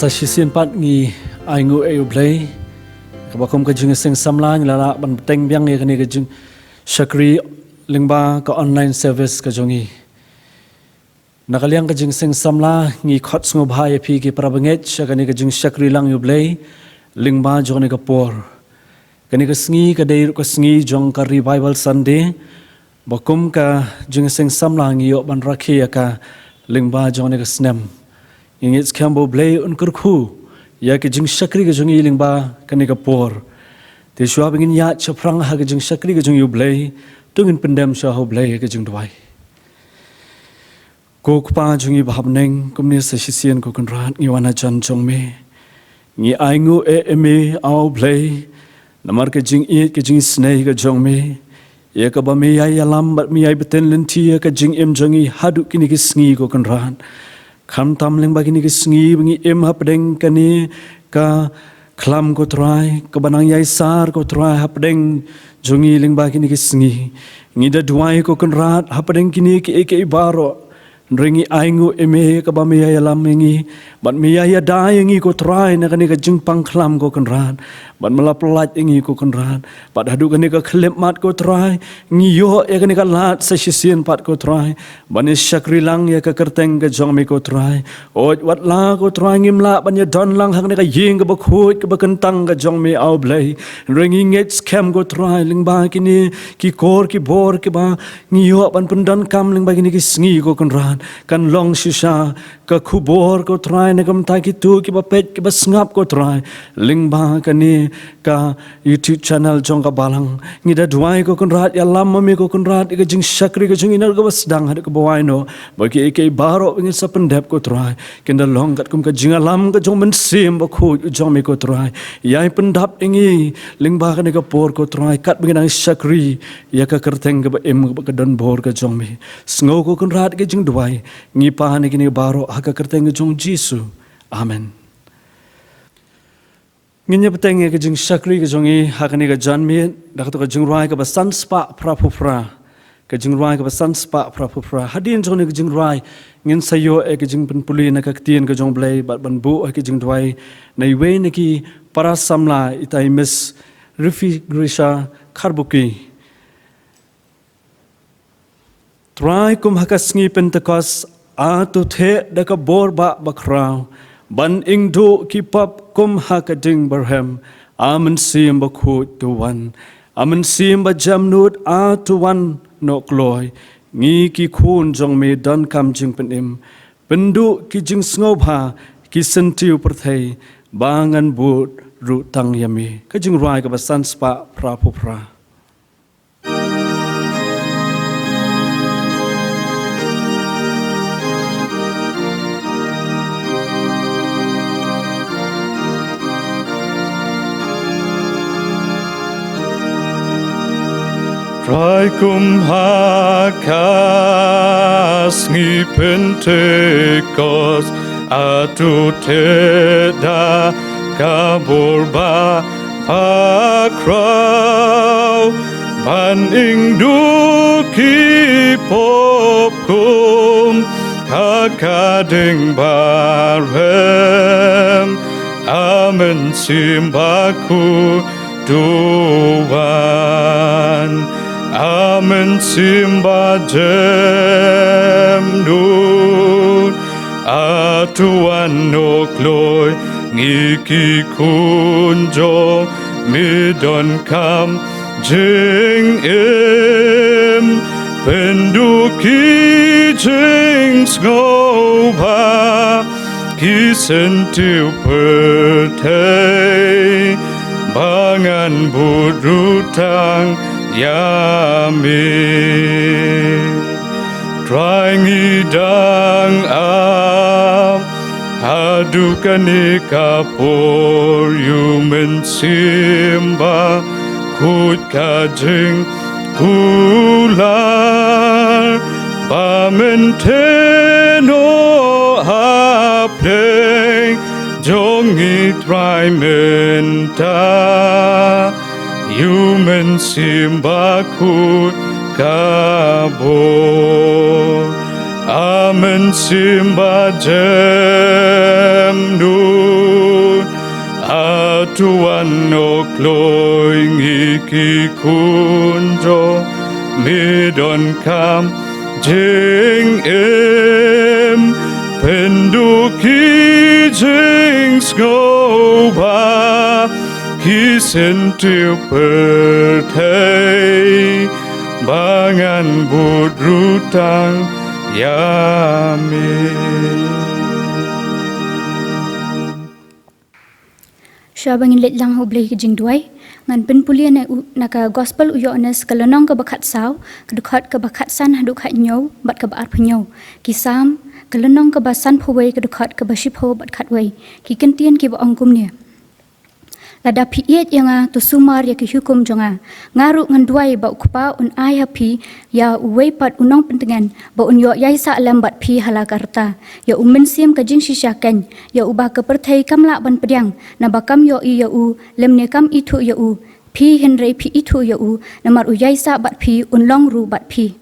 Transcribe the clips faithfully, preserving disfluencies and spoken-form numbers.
Shisien pat ngi ainguh ïa U Blei, kaba kum ka jingseng samla ngi la lah ban bteng biang ïa kane ka jingshakri lyngba ka online service ka jong ngi. Na ka liang ka jingseng samla ngi khot sngewbha ïa phi ki para bangeit sha kane ka jingshakri lang ïa U Blei lyngba jong kane ka por. Kane ka sngi ka dei ruh ka sngi jong ka Revival Sunday, ba kum ka jingseng samla ngi ïoh ban rakhe ïa ka lyngba jong kane ka snem. Ngi ngeit skhem ba U Blei un kyrkhu ïa ka jingshakri ka jong ngi lyngba kane ka por. Te shuwa ba ngin ïaid shaphrang ha ka jingshakri ka jong ngi ïa U Blei, to ngin pyndem shuwa ha U Blei ha ka jingduwai. Ko Kpa jong ngi ba ha bneng, kumne sa shisien ko Kynrad ngi wan hajan jong me. Ngi ainguh ïa me, A U Blei, namar ka jingïeit ka jingisynei ka jong me, ïa kaba me ïai ïalam bad me ïai bteng lynti ïa ka jingim jong ngi haduh kine ki sngi ko Kynrad. Khamtam lyngba kine ki sngi ba ngi im hapdeng kane ka khlam ko Trai, kaba nang ïai sar ko Trai hapdeng jong ngi lyngba kine ki sngi. Ngi da duwai ko Kynrad hapdeng kine kiei kiei baroh. Hynrei ngi ainguh ïa me kaba me ïai ïalam ïa ngi bad me ïai ïada ïa ngi ko Trai na kane ka jingpang khlam ko Kynrad. Bad me la pyllait ïa ngi ko Kynrad. Bad haduh kane ka khyllipmat ko Trai, ngi ïoh ïa kane ka lad sa shisien pat ko Trai, ban ïa shakri lang ïa ka kyrteng ka jong me ko Trai. Oi wat la ko Trai ngim lah ban ïa don lang ha kane ka ïing kaba khuid kaba kyntang ka jong me, A U Blei. Hynrei ngi ngeit skhem ko Trai lyngba kine ki kor ki bor kiba ngi ïoh ban pyndonkam lyngba kine ki sngi ko Kynrad, kan long shisha ka khubor ko Trai na ka bynta kito kiba peit kiba sngap ko Trai lyngba kane ka YouTube channel jong ka Balang. Ngi da duwai ko Kynrad, ïalam ma me ko Kynrad ïa ka jingshakri ka jong ngi na kaba sdang haduh kaba wai noh, ba kiei kiei baroh ba ngin sa pyndep ko Trai, kin da long katkum ka jingïalam ka jong u Mynsiem Bakhuid u jong me ko Trai. Ïai pyndap ïa ngi lyngba kane ka por ko Trai, katba ngi nang shakri ïa ka kyrteng kaba im kaba ka donbor ka jong me. Sngew ko Kynrad ka jingduwai, ngi pan ïa kine baroh ha ka kyrteng ka jong U Jisu. Amen. Ngin ïa bteng ïa ka jingshakri ka jong ngi ha kane ka janmiet da kato ka jingrwai kaba san spah phra phew phra. Ka jingrwai kaba san spah phra phew phra. Hadien jong kane ka jingrwai ngin sa ïoh ïa ka jingpynpule na ka ktien ka jong U Blei bad ban buh ïa ka jingduwai na iwei na ki para samla, itai Miss Rifi Grisha Kharbuki. Trai, kum ha ka sngi Pentekost, a to theh da ka bor ba bakhraw, ban ingduh ki pop kum ha ka ding barhem, a Mynsiem Bakhuid to wan, a Mynsiem Bajemnud a to wan noh kloi, ngi ki khun jong me donkam jingpynim, pynduh ki jingsngewbha ki syntiew pyrthei, ba ngan bud ruh tang ïa me. Ka jingrwai kaba san spah phra phew phra. Trai, kum ha ka sngi Pentekost, a to theh da ka bor ba bakhraw, ban ingduh ki pop kum ha ka ding barhem, a Mynsiem Bakhuid to wan, a Mynsiem Bajemnud a to wan noh kloi, ngi ki khun jong me donkam jingim, pynduh ki jingsngewbha ki syntiew pyrthei, ba ngan bud ruh tang ïa me. Trai, ngi dang ap haduh kane ka por ïa u Mynsiem Bakhuid, ka jingkular ba mynta noh hapdeng jong ngi Trai mynta, ïa u Mynsiem Bakhuid ka bor, a Mynsiem Bajemnud To wan, O kloi ngi ki khun jong me, donkam jingim, pynduh ki jingsngewbha, ki syntiew pyrthei, ba ngan bud ruh tang ïa me. Shuwa ba ngin leit lang ha U Blei ka jingduwai, ngan pynpule na u, na ka Gospel u Ïoannis, ka lynnong kaba khatsaw, ka dkhot kaba khatsan haduh khathynñiew bad kaba arphew hynñiew. Ki Salm, ka lynnong kaba sanphew wei, ka dkhot kaba shiphew bad khatwei. Ki kyntien kiba ong kumne: Lada phi ïeit ïa nga, to sumar ïa ki hukum jong nga. Nga ruh ngan duwai ba U Kpa un ai ha phi ïa uwei pat u nongpyntngen, ba un ïoh ïaisah lem bad phi ha la ka rta, ïa U Mynsiem ka jingshisha keiñ, ïa uba ka pyrthei kam lah ban pdiang, naba kam ïohi ïa u, lymne kam ithuh ïa u. Phi hynrei phi ithuh ïa u, namar u ïaisah bad phi, un long ruh bad phi.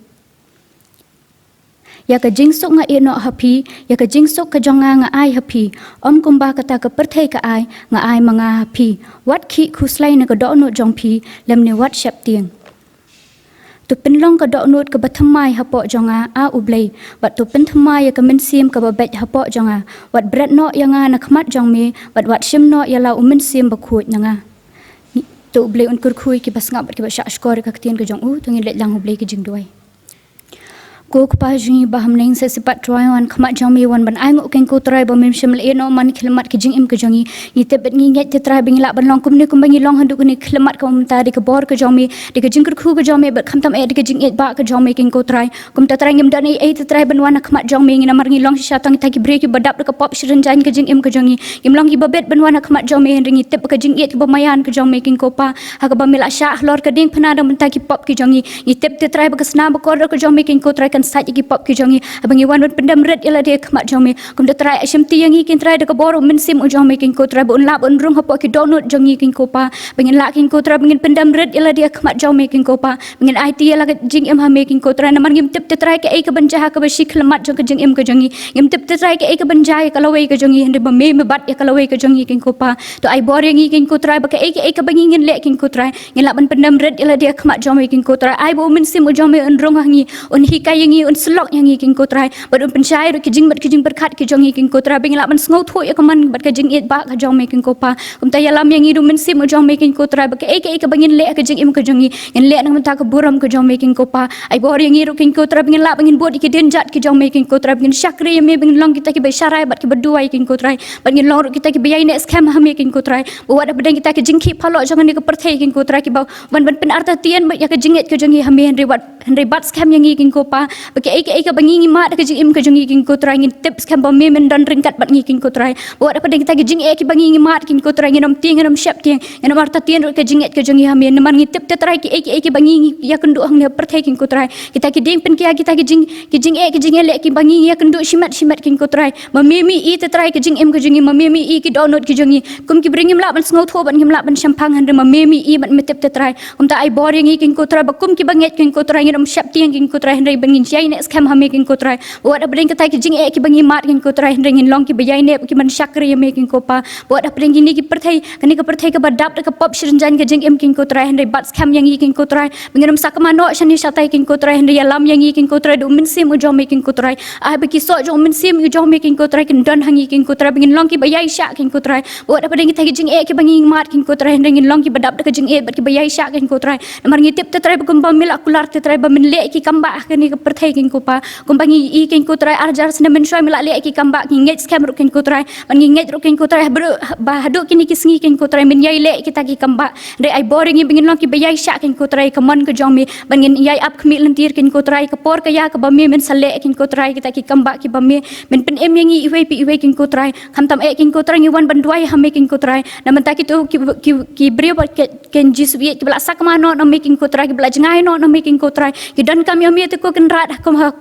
Ïa ka jingsuk nga ïeh noh ha phi, ïa ka jingsuk ka jong nga nga ai ha phi. Ym kumba kata ka pyrthei ka ai, nga ai ma nga ha phi. Wat khih khuslai na ka dohnud jong phi, lymne wat sheptieng. To pynlong ka dohnud kaba thymmai hapoh jong nga, A U Blei, bad to pynthymmai ïa ka mynsiem kaba beit hapoh jong nga. Wat bret noh ïa nga na khmat jong me, bad wat shim noh ïa la U Mynsiem Bakhuid na nga. To U Blei un kyrkhu ïa kiba sngap bad kiba shahshkor ïa ka ktien ka jong u. To ngin leit lang ha U Blei ka jingduwai. Ko Kpa jong ngi ba ha bneng, sa shisien pat Trai, wan khmat jong me, wan ban ai nguh, Kynrad ko Trai, ba mem shym la ïeh noh man khlieh mat ka jingim ka jong ngi. Ngi tip bad ngi ngeit, Kynrad Trai, ba ngi lah ban long kumne kumba ngi long haduh kane ka khlieh mat, ka ong mynta dei ka bor ka jong me, dei ka jingkyrkhu ka jong me, bad khamtam eh dei ka jingïeit ba ka jong me, Kynrad ko Trai. Kumta Trai ngim don ei ei Kynrad Trai ban wan ha khmat jong me, ngi namar ngi long shisha tang kita ki briew kiba dap da ka pop shi rynjang ka jingim ka jong ngi. Ngim long kiba bit ban wan ha khmat jong me, hynrei ngi tip ba ka jingïeit kaba maïan ka jong me, Kynrad ko Pa, ha kaba me la shah halor ka diengphna da mynta ki pop ki jong ngi. Ngi tip Kynrad Trai ba ka snam bakordor ka jong me, Kynrad ko Trai, kan sait ïa ki pop ki jong ngi. Haba ngi wan ban pyndem rit ïa lade ha khmat jong me, kumta Trai ai shimti ïa ngi, Kynrad Trai, da ka bor U Mynsiem u jong me, Kynrad ko Trai, ba un lah ban rung hapoh ki dohnud jong ngi, Kynrad ko Pa. Ba ngin lah, Kynrad ko Trai, ba ngin pyndem rit ïa lade ha khmat jong me, Kynrad ko Pa. Ba ngin aiti ïa la ka jingim ha me, Kynrad ko Trai, namar ngim tip Kynrad Trai kaei kaban jia ha kaba shi khlieh mat jong ka jingim ka jong ngi. Ngim tip Kynrad Trai kaei kaban jia ïa ka lawei ka jong ngi, hynrei ba me me bat ïa ka lawei ka jong ngi, Kynrad ko Pa. To ai bor ïa ngi, Kynrad ko Trai, ba kaei kaei kaba ngi ngin leh, Kynrad ko Trai, ngin lah ban pyndem rit ïa lade ha khmat jong me, Kynrad ko Trai. Ai ba U Mynsiem u jong me un rung ha ngi, un hikai ïa ngi, un syllok ïa ngi, Kynrad ko Trai, bad un pynshai ruh ki jingmut ki jingpyrkhat ki jong ngi, Kynrad ko Trai, ba ngin lah ban sngewthuh ïa ka mon bad ka jingïeit ba ka jong me, Kynrad ko Pa. Kumta ïalam ïa ngi da U Mynsiem u jong me, Kynrad ko Trai, ba kaei kaei kaba ngin leh ha ka jingim ka jong ngi, ngin leh na ka bynta ka burom ka jong me, Kynrad ko Pa. Ai bor ïa ngi ruh, Kynrad ko Trai, ba ngin lah ba ngin bud ïa ki dienjat ki jong me, Kynrad ko Trai, ba ngin shakri ïa me, ba ngin long kita kiba sharai bad kiba duwai, Kynrad ko Trai, ba ngin long ruh kita kiba ïaineh skhem ha me, Kynrad ko Trai. Ba wat haba dang kita ki jingkhih phalok jong kane ka pyrthei, Kynrad ko Trai, kiba wan ban pynartatien bad ïa ka jingngeit ka jong ngi ha me, hynrei wat, hynrei bat skhem ïa ngi, Kynrad ko Pa, ba kaei kaei kaba ngi ngi mad ha ka jingim ka jong ngi, Kynrad ko Trai, ngin tip skhem ba me men don ryngkat bad ngi, Kynrad ko Trai. Ba wat haba dang kita ki jingeh kiba ngi ngi mad, Kynrad ko Trai, ngin ym tieng, ngin ym sheptieng, ngin ym artatien ruh ka jingngeit ka jong ngi ha me, namar ngi tip Kynrad Trai kaei kaei kaba ngi ngi ïakynduh hangne ha pyrthei, Kynrad ko Trai, kita ki dieng pynkia, kita ki jing, ki jingeh, ki jingeh leh kiba ngi ngi ïakynduh shimet shimet, Kynrad ko Trai, ma me me i Kynrad Trai ka jingim ka jong ngi, ma me me i ki dohnud ki jong ngi. Kum ki briew ngim lah ban sngewthuh bad ngim lah ban shemphang, hynrei ma me me i bad me tip, Kynrad Trai. Kumta ai bor ïa ngi, Kynrad ko Trai, ba kum kiba ngeit, Kynrad ko Trai, ngin ym sheptieng, Kynrad ko Trai, hynrei ba ngin ïaineh skhem ha me, Kynrad ko Trai. Ba wat haba dang kita ki jingeh kiba ngi mad, Kynrad ko Trai, hynrei ngin long kiba ïaineh, kiban shakri ïa me, Kynrad ko Pa. Ba wat haba dang kine ki pyrthei, kane ka pyrthei kaba dap da ka pop shi rynjang ka jingim, Kynrad ko Trai, hynrei bat skhem ïa ngi, Kynrad ko Trai, ba ngin ym sakma noh shane shatai, Kynrad ko Trai, hynrei ïalam ïa ngi, Kynrad ko Trai, da U Mynsiem u jong me, Kynrad ko Trai. Ai ba ki soh jong U Mynsiem u jong me, Kynrad ko Trai, kin don ha ngi, Kynrad ko Trai, ba ngin long kiba ïaishah, Kynrad ko Trai. Ba wat haba dang kita ki jingeh kiba ngi mad, Kynrad ko Trai, hynrei ngin long kiba dap da ka jingeh bad kiba ïaishah, Kynrad ko Trai. Namar ngi tip, Kynrad Trai, ba kumba me la kular, Kynrad Trai, ba men leh ki kambah ha kane ka pyrthei, Kynrad ko Pa. Kumba ngi i, Kynrad ko Trai, ar hajar snem mynshuwa me la leh ki kambah, ngi ngeit skhem ruh, Kynrad ko Trai, ba ngi ngeit ruh, Kynrad ko Trai, ba haduh kine ki sngi, Kynrad ko Trai, men ïai leh kita ki kambah. Hynrei ai bor ïa ngi ba ngin long kiba ïaishah, Kynrad ko Trai, ka mon ka jong me, ba ngin ïai ap khmih lyntir, Kynrad ko Trai, ka por ka ïa kaba me men sa leh, Kynrad ko Trai, kita ki kambah kiba me men pynim ïa ngi iwei pa iwei, Kynrad ko Trai. Khamtam eh, Kynrad ko Trai, ngi wan ban duwai ha me, Kynrad ko Trai, na bynta kito ki, ki, ki briew ba ki, kin Jisu ïeit, kiba la sakma noh na me, Kynrad ko Trai, kiba la jngai noh na me, Kynrad ko Trai, ki donkam ïa me te ko Kynrad, ha kum ha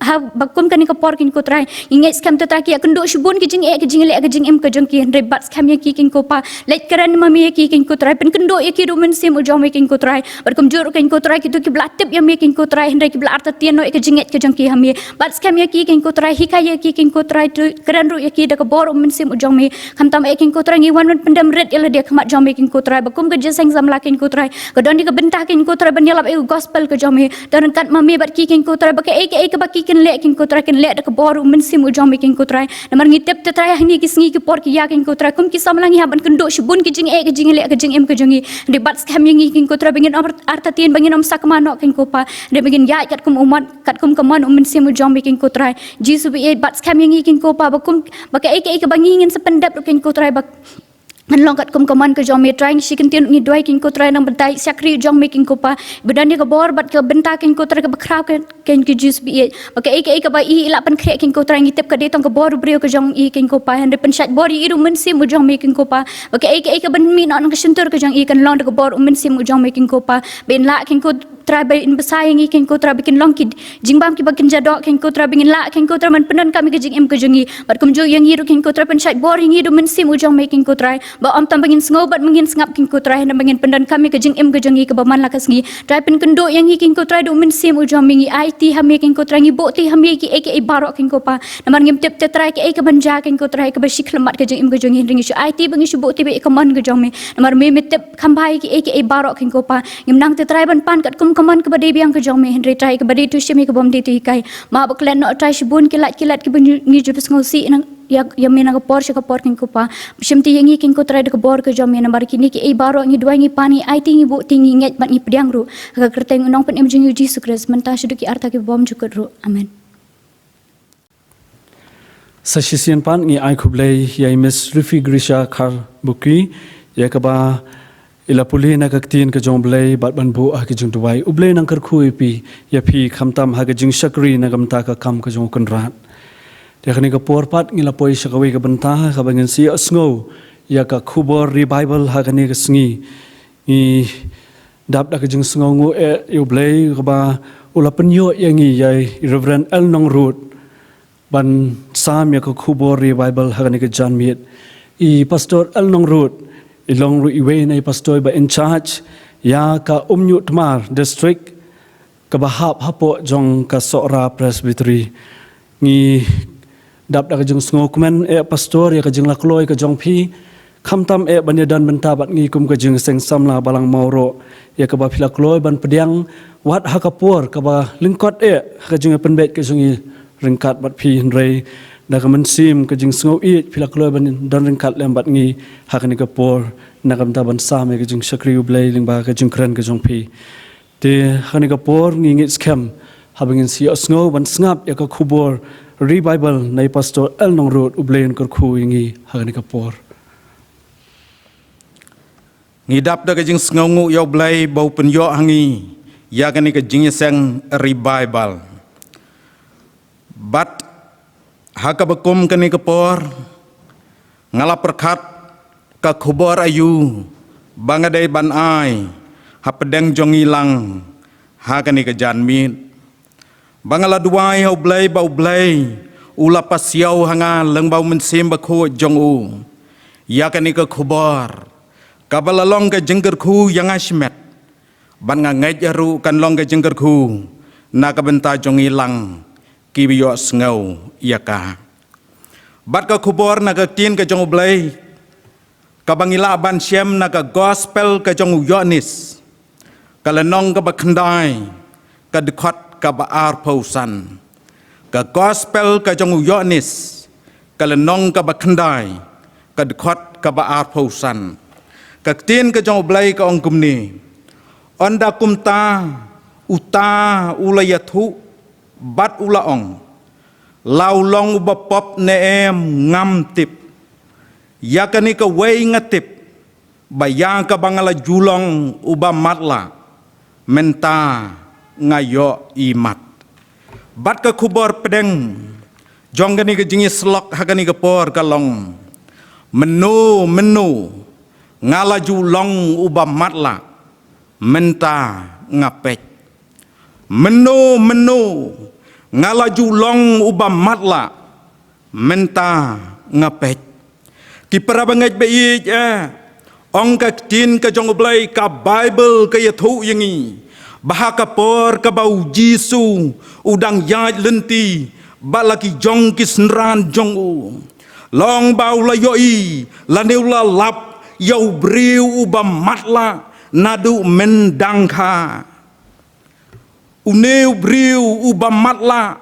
Ha ba kum kane ka por, Kynrad ko Trai, ngi ngeit skhem te Trai ki ïa kynduh shibun ki jingeh, ki jingleh, ki jingim ka jong ki, hynrei bat skhem ïa ki, Kynrad ko Pa, leit kren ma me ïa ki, Kynrad ko Trai, pynkynduh ïa ki da u Mynsiem u jong me, Kynrad ko Trai, bad kumjuh ruh, Kynrad ko Trai, kito kiba la tip ïa me, Kynrad ko Trai, hynrei kiba la artatien noh ïa ka jingngeit ka jong ki ha me, bat skhem ïa ki, Kynrad ko Trai, hikai ïa ki, Kynrad ko Trai, to kren ruh ïa ki da ka bor u Mynsiem u jong me, khamtam eh, Kynrad ko Trai, ngi wan ban pyndem rit ïa lade ha khmat jong me, Kynrad ko Trai, ba kum ka jingïaseng samla, Kynrad ko Trai, ka don ïa ka bynta, Kynrad ko Trai, ban ïalap ïa ka gospel ka jong me, don ryngkat ma me bad ki, Kynrad ko Trai, ba kaei kaei kaba ki kin leh, Kynrad ko Trai, kin leh da ka bor u Mynsiem u jong me, Kynrad ko Trai. Namar ngi tip te Trai, ha kine ki sngi ki por ki ïa, Kynrad ko Trai, kum ki samla ngi hap ban kynduh shibun ki jingeh, ki jingleh, ki jingim ka jong ngi. Hynrei bat skhem ïa ngi, Kynrad ko Trai, ba ngin ym ar-, artatien, ba ngin ym sakma noh, Kynrad ko Pa, hynrei ba ngin ïaid katkum u mon, katkum ka mon u Mynsiem u jong me, Kynrad ko Trai. Jisu baieit, bat skhem ïa ngi, Kynrad ko Pa, ba kum, ba kaei kaei kaba ngi ngin sa pyndep ruh, Kynrad ko Trai, ba kan long katkum ka mon ka jong me, Trai. Ngi shim kyntien, ngi duwai, Kynrad ko Trai, na ka bynta i shakri jong me, Kynrad ko Pa, ba don ïa ka bor bad ka bynta, Kynrad ko Trai, kaba khraw, Kynrad ko Jisu baieit, ba kaei kaei kaba i lah pynkhreh, Kynrad ko Trai, ngi tip ka dei tang ka bor u briew ka jong i, Kynrad ko Pa, hynrei pynshait bor ïa i da u Mynsiem u jong me, Kynrad ko Pa, ba kaei kaei kaba mih noh na ka shyntur ka jong i kan long da ka bor u Mynsiem u jong me, Kynrad ko Pa, ba in lah, Kynrad ko Trai, ba in bsa ïa ngi, Kynrad ko Trai, ba kin long ki jingbam kiba kin jadoh, Kynrad ko Trai, ba ngin lah, Kynrad ko Trai, ban pyndonkam ïa ka jingim ka jong ngi. Bad kumjuh ïa ngi ruh, Kynrad ko Trai, pynshait bor ïa ngi da u Mynsiem u jong me, Kynrad ko Trai, ba ym tang ba ngin sngew bad ba ngin sngap, Kynrad ko Trai, hynrei ba ngin pyndon kam ïa ka jingim ka jong ngi kaba man la ka sngi. Trai, pynkynduh ïa ngi, Kynrad ko Trai, da u Mynsiem u jong me. Ngi aiti ha me, Kynrad ko Trai, ngi buhti ha me ïa kiei kiei baroh, Kynrad ko Pa. Namar ngim tip te Trai kiei kaban jia, Kynrad ko Trai, kaba shi khlem bad ka jingim ka jong ngi, hynrei ngi shu aiti ba ngi shu buhti bad ïa ka mon ka jong me. Namar me, me tip kham bha ïa kiei kiei baroh, Kynrad ko Pa. Ngim nang te Trai ban pan katkum ka mon kaba dei biang ka jong me, hynrei Trai, kaba dei tu shim ïa ka bym dei tu hikai. Map ba klet noh Trai shibun ki lait ki lait kiba ngi, ngi ju pynsngewsih nang ïa, ïa me na ka por sha ka por, Kynrad ko Pa. Shim te ïa ngi, Kynrad ko Trai, da ka bor ka jong me, namar kine kiei baroh ngi duwai, ngi pan, ngi aiti, ngi buhti, ngi ngeit bad ngi pdiang ruh ha ka kyrteng u Nongpynim jong ngi u Jisu Khrist, mynta shaduh ki ar ta kiba bym jukut ruh. Amen. Sa shisien pat ngi ai khublei ïa i Miss Rifi Grisha Kharbuki, ïa kaba i la pule na ka ktien ka jong u Blei bad ban buh ha ka jingduwai. U Blei un nang kyrkhu ïa phi, ïa phi khamtam ha ka jingshakri na ka bynta ka kam ka jong u Kynrad. Te ha kane ka por pat ngi la poi sha kawei ka bynta kaba ngin sa ïohsngew ïa ka khubor revival ha kane ka sngi. Ngi dap da ka jingsngewnguh eh ïa u Blei kaba u la pynïoh ïa ngi ïa i Reverend L Nongrut ban sam ïa ka khubor revival ha kane ka janmiet. I Pastor L Nongrut i long ruh iwei na i pastor ba in charge ïa ka Umñiuhtmar District kaba hap hapoh jong ka Sohra Presbytery. Ngi dap da ka jingsngewkmen eh Pastor ïa ka jinglakloi ka jong phi, khamtam eh ban ïadon bynta bad ngi kum ka Jingïaseng Samla Balang Mawroh, ïa kaba phi la kloi ban pdiang wat ha ka por kaba lyngkot eh ha ka jingïapynbeit ka jong ngi ryngkat bad phi, hynrei da ka mynsiem ka jingsngew ïeit phi la kloi ban don ryngkat lem bad ngi ha kane ka por na ka bynta ban sam ïa ka jingshakri u Blei lyngba ka jingkren ka jong phi. Te ha kane ka por ngi ngeit skhem haba ngin sa ïohsngew ban sngap ïa ka khubor revival na i Pastor L Nongrut. U Blei un kyrkhu ïa ngi ha kane ka por. Ngi dap da ka jingsngewnguh ïa u Blei ba u pynïoh ha ngi ïa kane ka Jingïaseng Revival. Bad ha kaba kum kane ka por nga la pyrkhat ka khubor aïu ba nga dei ban ai hapdeng jong ngi lang ha kane ka janmiet. Ba nga la duwai ha u Blei ba u Blei u la pasiaw ha nga lyngba u Mynsiem Bakhuid jong u ïa kane ka khubor kaba la long ka jingkyrkhu ïa nga shimet. Bad nga ngeit ruh kan long ka jingkyrkhu na ka bynta jong ngi lang kiba ïohsngew ïa ka. Bad ka khubor na ka ktien ka jong u Blei kaba ngi lah ban shem na ka Gospel ka jong u Ïoannis, ka lynnong kaba khyndai, ka dkhot kaba arphew san. Ka Gospel ka jong u Ïoannis, ka lynnong kaba khyndai, ka dkhot kaba arphew san. Ka ktien ka jong u Blei ka ong kumne: Ynda kumta uta u la ïathuh bad u la ong, la u long uba pop ne em ngam tip. Ïa kane kawei nga tip, ba ïa kaba nga la ju long uba matlah, mynta nga ïohi mat. Bad ka khubor pdeng jong kane ka jingïasyllok ha kane ka por ka long: Mynno mynno nga la ju long uba matlah, mynta nga peit. Mynno mynno Nga la ju long uba matlah, mynta nga peit. Ki para bangeit ba ïeit eh, ong ka ktien ka jong U Blei, ka Baibl ka ïathuh ïa ngi ba ha ka por kaba U Jisu u dang ïaid lynti bad la ki jong ki synran jong u, long ba u la ïohi lane u la lap ïa u briew uba matlah naduh myndang kha. Une u briew uba matlah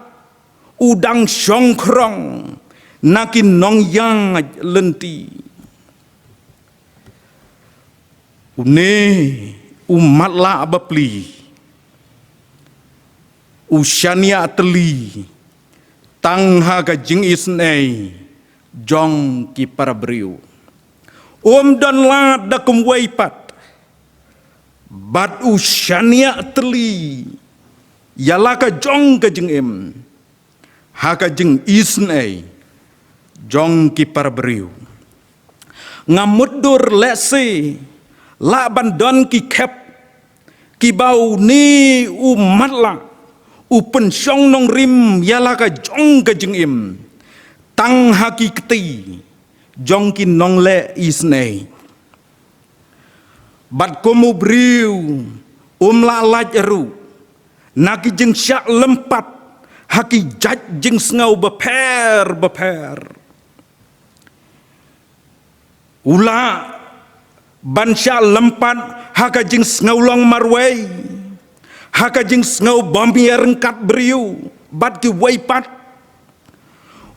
u dang shongkhrong na ki nongïaid lynti. Une u matlah bapli u shaniah tylli tang ha ka jingisynei jong ki para briew. Um don lad da kumwei pat, bad u shaniah tylli ïa la ka jong ka jingim ha ka jingisynei jong ki para briew. Nga mutdur lehse lah ban don ki khep kiba une u matlah u pynshong nongrim ïa la ka jong ka jingim tang ha ki kti jong ki nongleh isynei. Bad kum u briew um lah lait ruh na ki jingshah lympat ha ki jait jingsngew bapher bapher. U lah ban shah lympat ha ka jingsngew long marwei, ha ka jingsngew bym ïaryngkat briew bad kiwei pat.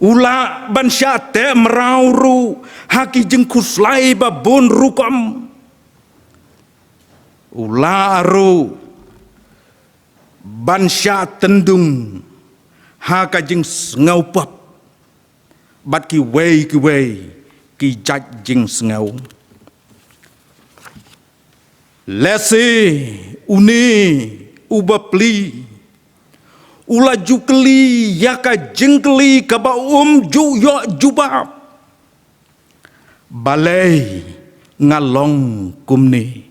U lah ban shah teh mraw ruh ha ki jingkhuslai babun rukom. U lah ruh ban shah tyndung ha ka jingsngew pop bad kiwei kiwei ki jait jingsngew. Lehse une u bapli u la ju kylli ïa ka jingkylli kaba um ju ïoh jubab: Balei nga long kumne?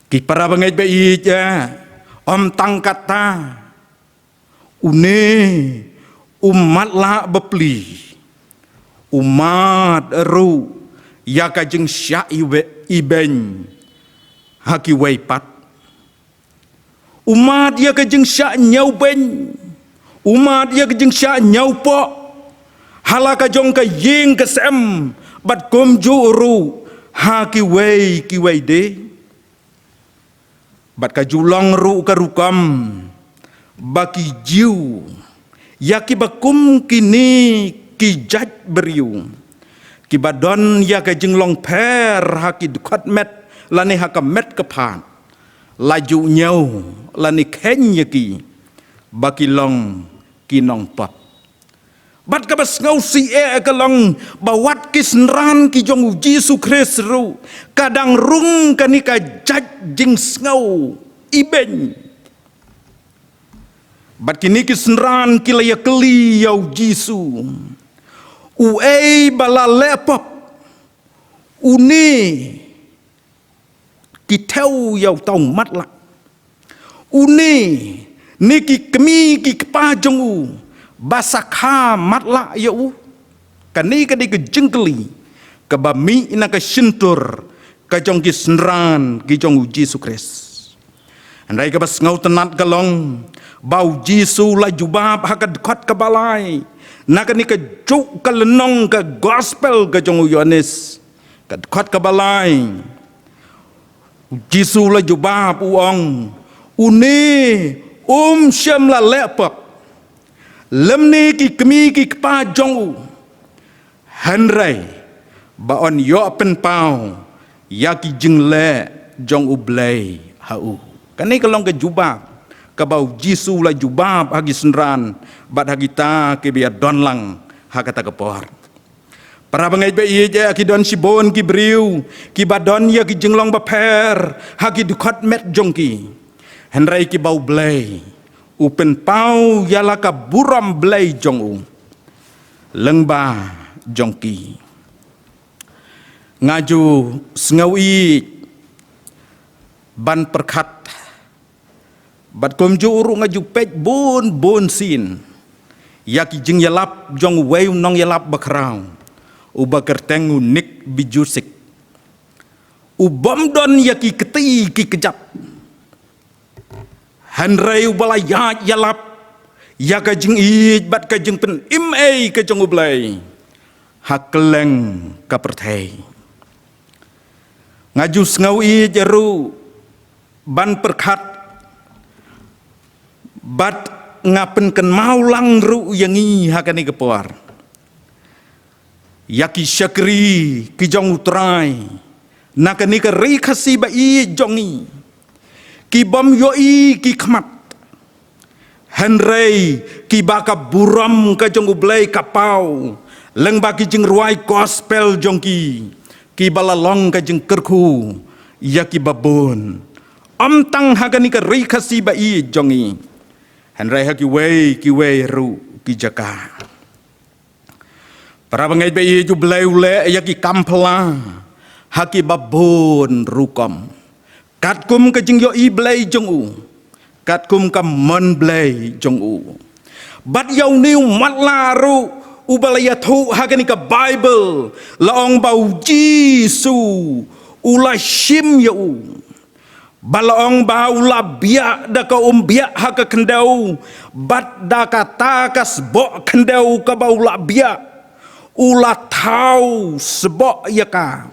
Ki para bangeit ba ïeit eh, ym tang katta, une u matlah bapli u mad ruh ïa ka jingshah iwe-, ibeiñ ha kiwei pat. U mad ïa ka jingshah ñiewbeiñ, u mad ïa ka jingshah ñiewpoh ha la ka jong ka ïing ka sem bad kumjuh ruh ha kiwei kiwei de. Bad ka ju long ruh ka rukom ba ki Jiw ïa kiba kum kine ki jait briew kiba don ïa ka jinglong pher ha ki dkhot met lane ha ka met ka phad, la ju ñiew lane kheiñ ïa ki ba ki long ki nongpop. Bad kaba sngewsih eh ka long ba wat ki synran ki jong U Jisu Khrist ruh ka dang rung kane ka jait jingsngew ibeiñ. Bad kine ki synran ki la ïakylli ïa U Jisu: Uei ba la leh pop? Une ki thew ïa uta u matlah? Une ne ki kmie ki kpa jong u ba sa kha matlah ïa u? Kane ka dei ka jingkylli kaba mih na ka shyntur ka jong ki synran ki jong U Jisu Khrist. Hynrei kaba sngewtynnat ka long ba U Jisu la jubab ha ka dkhot kaba lai na kane kajuh ka lynnong ka gospel ka jong u Ïoannis, ka dkhot kaba lai. U Jisu la jubab u ong: Une um shym la leh pop, lymne ki kmie ki kpa jong u, hynrei ba yn ïoh pynpaw ïa ki jingleh jong U Blei ha u. Kane ka long ka jubab kaba U Jisu la jubab ha ki synran bad ha kita kiba ïadon lang ha kata ka por. Para bangeit ba ïeit, ïa ki don shibun ki briew kiba don ïa ki jinglong bapher ha ki dkhot met jong ki. Hynrei kiba U Blei u pynpaw ïa la ka burom Blei jong u lyngba jong ki. Nga ju sngew ïeit ban pyrkhat Bad kumjuh ruh nga ju peit bun bun sien ïa ki jingïalap jong uwei u nongïalap bakhraw, uba kyrteng u Nick Vujicic, u bym don ïa ki kti ki kjat. Hynrei uba la ïaid ïalap ïa ka jingïeit bad ka jingpynim ei ka jong U Blei ha kylleng ka pyrthei. Nga ju sngew ïeit ruh ban pyrkhat bad nga pynkynmaw lang ruh ïa ngi ha kane ka por, ïa ki shakri ki jong U Trai na kane ka ri Khasi ba ïeit jong ngi, ki bym ïohi ki khmat, hynrei kiba ka burom ka jong U Blei ka paw lyngba ki jingrwai gospel jong ki, kiba la long ka jingkyrkhu ïa kiba bun, ym tang ha kane ka ri Khasi ba ïeit jong ngi, hynrei ha kiwei kiwei ruh ki jaka. Para bangeit ba ïeit, U Blei u leh ïa ki kam phylla ha kiba bun rukom, katkum ka jingïohi Blei jong u, katkum ka mon Blei jong u. Bad ïa une u matlah ruh uba la ïathuh ha kane ka Baibl, la ong ba U Jisu u la shim ïa u. Ba la ong ba u la biah da ka umbiah ha ka khyndew, bad da kata ka sboh khyndew kaba u la biah, u la thaw sboh ïa ka,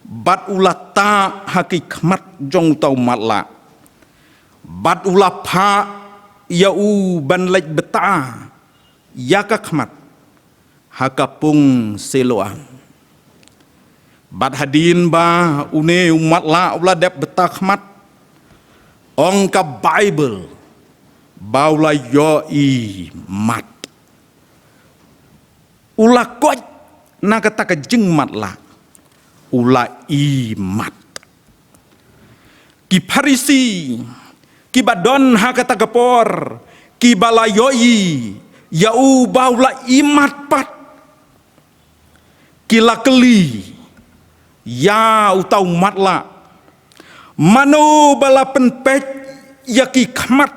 bad u la tah ha ki khmat jong uta u matlah, bad u la phah ïa u ban leit btah ïa ka khmat ha ka pung Siloam. Bad hadien ba une u matlah u la dep btah khmat, ong ka Baibl ba u la ïohi mat. U la koit na kata ka jingmatlah, u la i mat. Ki Pharisi kiba don ha kata ka por, kiba la ïohi ïa u ba u la i mat pat, ki la kylli ïa uta u matlah, mano ba la pynpeit ïa ki khmat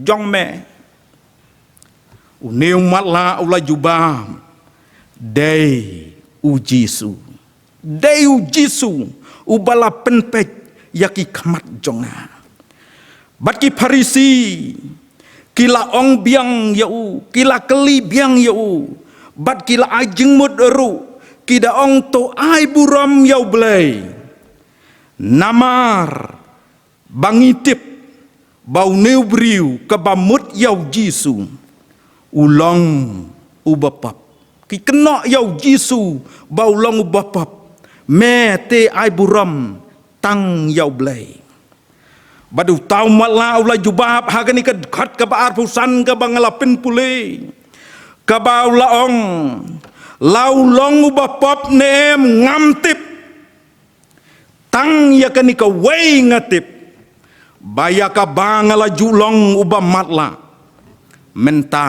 jong me? Une u matlah u la jubab, dei U Jisu. Dei U Jisu uba la pynpeit ïa ki khmat jong nga. Bad ki Pharisi ki la ong biang ïa u, ki la kylli biang ïa u, bad ki la ai jingmut ruh, ki da ong, to ai burom ïa U Blei. Namar ba ngi tip ba une u briew kaba mut ïa U Jisu u long uba pop. Ki kynnoh ïa U Jisu ba u long uba pop. Me te ai burom tang ïa U Blei. Bad uta u matlah u la jubab ha kane ka dkhot kaba arphew san kaba nga la pynpule, kaba u la ong, la u long uba pop ne em ngam tip. Tang ïa kane kawei nga tip, ba ïa kaba nga la ju long uba matlah, mynta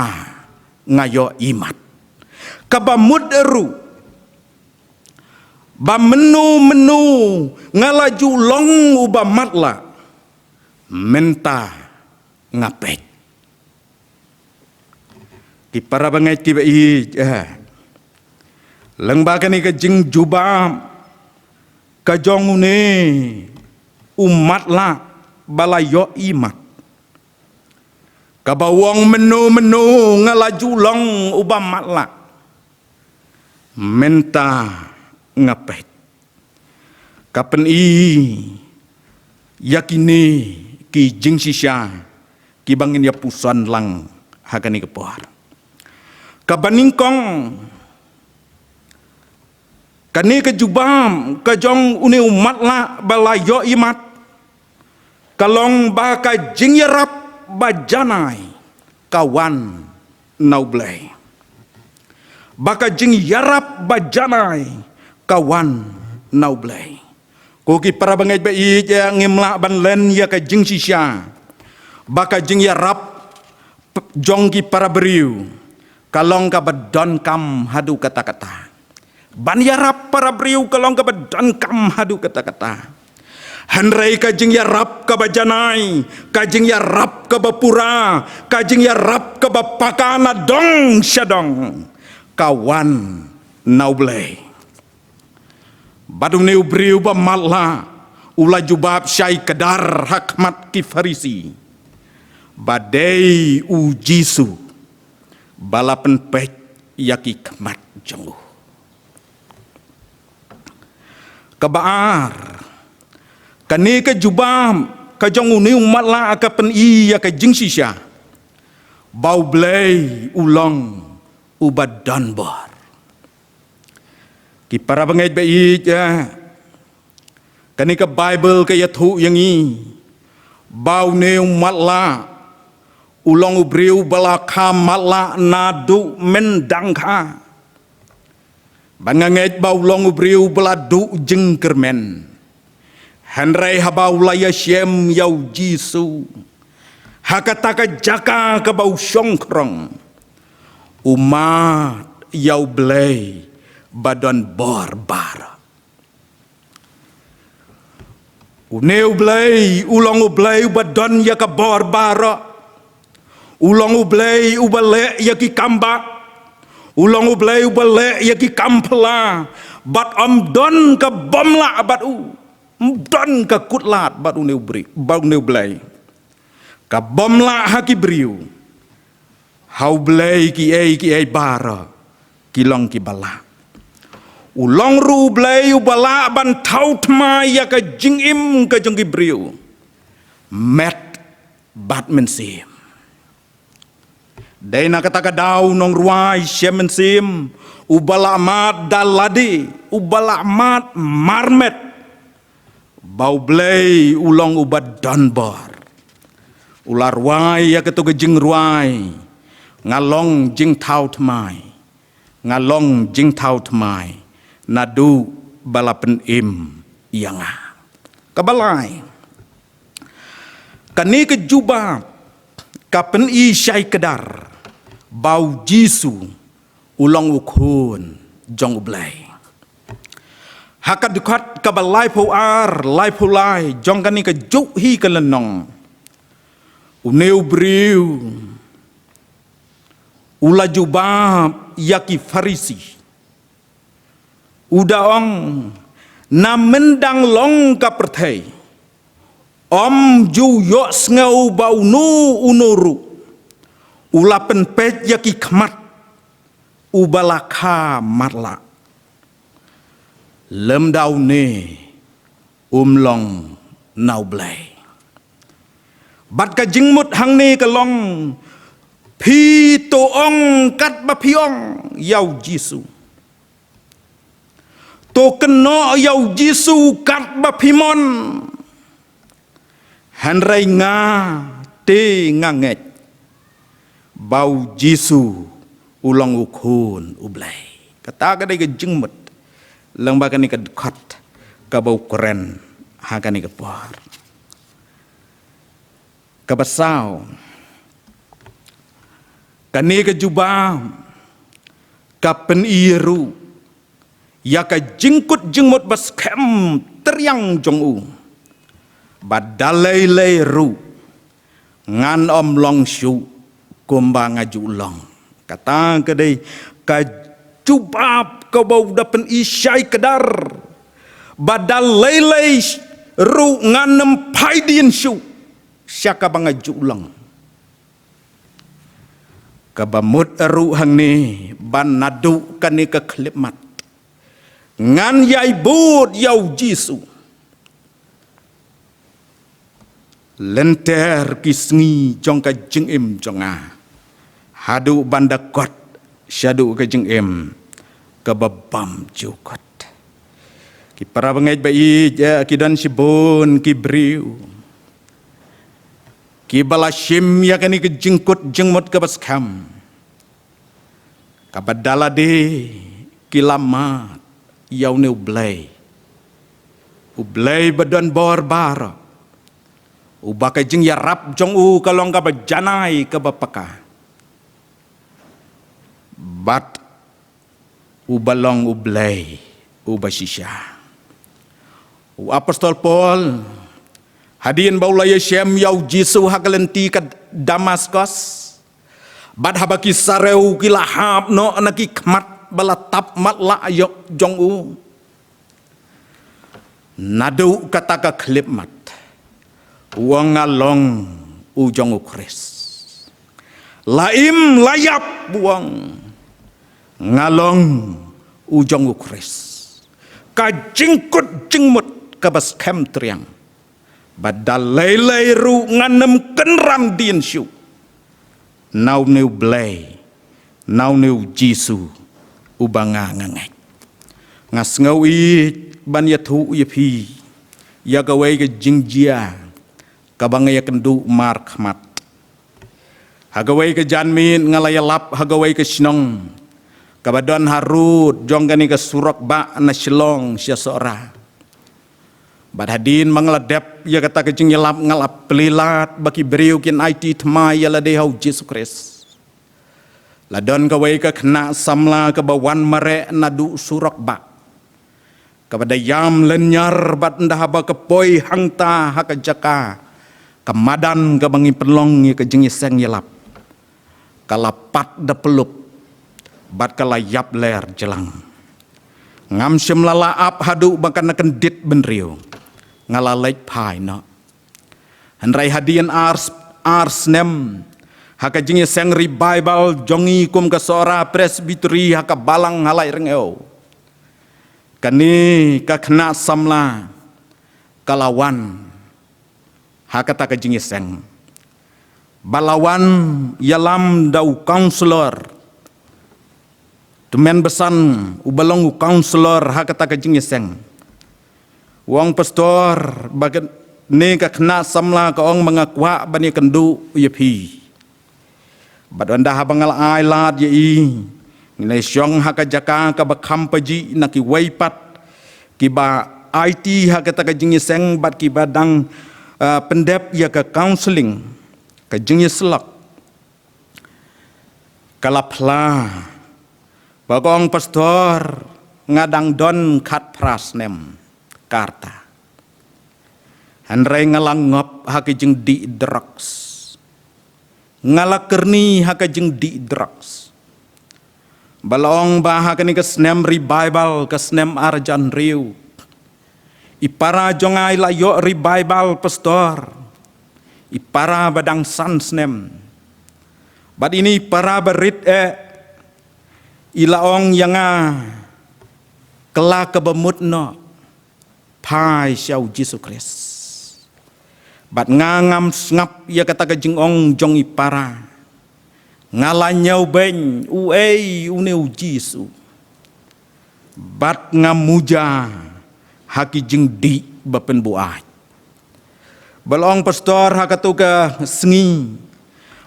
nga ïohi mat. Kaba mut ruh ba mynno mynno nga la ju long uba matlah, mynta nga peit. Ki para bangeit kiba ïeit, eh, lyngba kane ka jingjubab ka jong une u matlah ba la ïohi mat, kaba u ong mynno mynno nga la ju long uba matlah, mynta nga peit, ka pyni ïa kine ki jingshisha kiba ngin ïa puson lang ha kane ka por. Kaba nyngkong, kane ka jubab ka jong une u matlah ba la ïohi mat, ka long ba ka jingïarap ba janai ka wan na U Blei. Ba ka jingïarap ba janai ka wan na U Blei. Ko ki para bangeit ba ïeit, eh, ngim lah ban len ïa ka jingshisha ba ka jingïarap p-, jong ki para briew ka long kaba donkam haduh katta katta. Ban ïarap para briew ka long kaba donkam haduh katta katta. Hynrei ka jingïarap kaba janai, ka jingïarap kaba pura, ka jingïarap kaba paka na dong sha dong, ka wan na U Blei. Bad une u briew ba matlah u la jubab shai kdar ha khmat ki Pharisi ba dei u Jisu ba la pynpeit ïa ki khmat jong u. Kaba ar, kane ka jubab ka jong une u matlah ka pyni ïa ka jingshisha ba U Blei u long uba don bor. Ki para bangeit ba ïeit, eh, kane ka Baibl ka ïathuh ïa ngi ba une u matlah u long u briew ba la kha matlah naduh myndang kha. Bad nga ngeit ba u long u briew ba la duh jingkyrmen. Hynrei haba u la ïashem ïa u Jisu ha kata ka jaka kaba u shong khrong, u mad ïa U Blei ba don bor baroh. Une U Blei u long U Blei uba don ïa ka bor baroh. U long U Blei uba leh ïa ki kam bah. U long U Blei uba leh ïa ki kam phylla. Bad ym don ka bym lah bad u. Ym don ka kut lad bad une U Blei, bad une U Blei. Ka bym lah ha ki briew. Ha U Blei kiei kiei baroh ki long kiba lah. U long ruh U Blei uba lah ban thaw thymmai ïa ka jingim ka jong ki briew, met bad mynsiem. Dei na kata ka daw nongrwai shem mynsiem uba la mad da lade, uba la mad marmet, ba U Blei u long uba don bor. U la rwai ïa kato ka jingrwai, nga long jingthaw thymmai, nga long jingthaw thymmai naduh ba la pynim ïa nga. Kaba lai, kane ka jubab ka pyni shai kdar ba u Jisu u long u Khun jong U Blei. Ha ka dkhot kaba laiphew ar, laiphew lai jong kane ka juh hi ka lynnong, une u briew u la jubab ïa ki Pharisi. U da ong, na myndang long ka pyrthei, ym ju ïohsngew ba uno uno ruh u la pynpeit ïa ki khmat uba la kha matlah lymda une um long na U Blei. Bad ka jingmut hangne ka long, phi to ong katba phi ong ïa u Jisu. To kynnoh ïa u Jisu katba phi mon. Hynrei nga te nga ngeit ba u Jisu u long u Khun U Blei. Kata ka dei ka jingmut lyngba kane ka dkhot kaba u kren ha kane ka por. Kaba saw, kane ka jubab ka pyni ruh ïa ka jingkut jingmut ba skhem triang jong u, ba da lei lei ruh ngan ym long shuh kumba nga ju long. Kata ka dei ka jubab kaba u da pyni shai kdar, ba da lei lei ruh ngan ym phai dien shuh sha kaba nga ju long. Kaba mut ruh hangne ba naduh kane ka khyllipmat ngan ïai bud ïa u Jisu lynter ki sngi jong ka jingim jong nga, haduh ban da kot shaduh ka jingim kaba bymjukut. Ki para bangeit ba ïeit, eh, ki don shibun ki briew kiba la shim ïa kane ka jingkut jingmut kaba skhem, kaba da lade ki la mad ïa une U Blei, U Blei ba don bor baroh, uba ka jingïarap jong u ka long kaba janai kaba paka, bad uba long U Blei uba shisha. U apostol Paul, hadien ba u la ïashem ïa u Jisu ha ka lynti ka Damaskos, bad haba ki sarew ki la hap noh na ki khmat ba la tap matlah ïoh jong u. Naduh kata ka khyllipmat, u ong nga long u jong u Khrist. La im la ïap u ong nga long u jong u Khrist. Ka jingkut jingmut kaba skhem triang. Bad da lei lei ruh ngam kynran dien shuh. Na une u Blei, na une u Jisu, uba nga nga ngeit. Nga sngew ïeit ban ïathuh ïa phi ïa kawei ka jingjia kaba nga ïakynduh markhmat. Ha kawei ka janmiet nga la ïalap ha kawei ka shnong kaba don harud jong kane ka surok bah na Shillong sha Sohra. Bad hadien ba nga la dep ïa kata ka jingïalap nga la plie lad ba ki briew kin aiti thymmai ïa lade ha u Jisu Khrist. La don kawei ka khynnah samla kaba wan mareh naduh surok bah, kaba da ïam lynñiar bad ynda haba ka poi hangta ha ka jaka ka madan kaba ngi pynlong ïa ka jingïaseng ïalap, ka la pat da pyllup bad ka la ïap ler jlang. Ngam shym la lah ap haduh ba kan da kyndit bynriew, nga la leit phai noh. Hynrei hadien ar, ar snem ha ka jingïaseng revival jong ngi kum ka Sohra Presbytery ha ka Balang ha Laitryngeu, kane ka khynnah samla ka la wan ha kata ka jingïaseng. Ba la wan ïalam da u councillor, tymmen basan uba long u councillor ha kata ka jingïaseng. U ong, pastor, ba kane ka khynnah samla ka ong ba nga kwah ban ïakynduh ïa phi. Bad ynda haba nga la ai lad ïa i, ngi la shong ha ka jaka kaba kham pajih na kiwei pat kiba aiti ha kata ka jingïaseng bad kiba dang, ah, pyndep ïa ka counselling, ka jingïasyllok. Ka la phla ba ka ong, pastor, nga dang don khatphra snem ka rta. Hynrei nga la ngop ha ka jingdih drugs. Nga la kyrni ha ka jingdih drugs. Ba la ong ba ha kane ka snem revival, ka snem ar hajar hynriew, i para jong nga i la ïoh revival, pastor. I para ba dang san snem. Bad ine i para ba rit eh i la ong ïa nga, kylla kaba mut noh, phai sha u Jisu Khrist. Bad nga ngam sngap ïa kata ka jingong jong i para. Nga la ñiewbeiñ uei une u Jisu. Bad nga muja ha ki jingdih ba pynbuaid. Ba la ong, pastor, ha katu ka sngi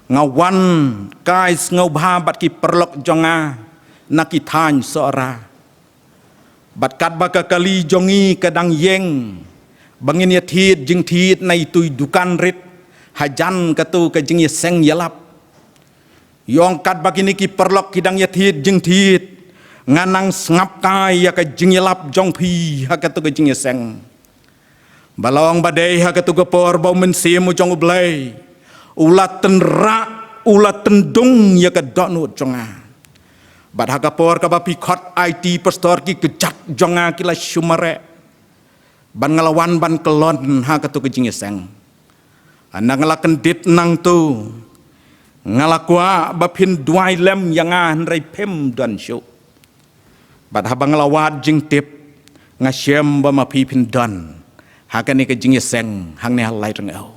nga wan kai sngewbha bad ki paralok jong nga na ki thaiñ Sohra. Bad katba ka kali jong ngi ka dang ïeng ba ngin ïathied jingthied na itu i dukan rit hajan katu ka jingïaseng ïalap. Ïong katba kine ki paralok ki dang ïathied jingthied, nga nang sngap kai ïa ka jingïalap jong phi ha katu ka jingïaseng. Ba la ong ba dei ha katu ka por ba u Mynsiem u jong U Blei u la tynrah, u la tyndung ïa ka dohnud jong nga. Bad ha ka por kaba phi khot aiti, pastor, ki kjat jong nga ki la shu mareh. Bad nga la wan ban kyllon ha katu ka jingïaseng. Hynda nga la kyndit nangtu, nga la kwah ba phin duwai lem ïa nga, hynrei phim don shuh. Bad haba nga la wad jingtip, nga shem ba ma phi phin don ha kane ka jingïaseng hangne ha Laitryngeu.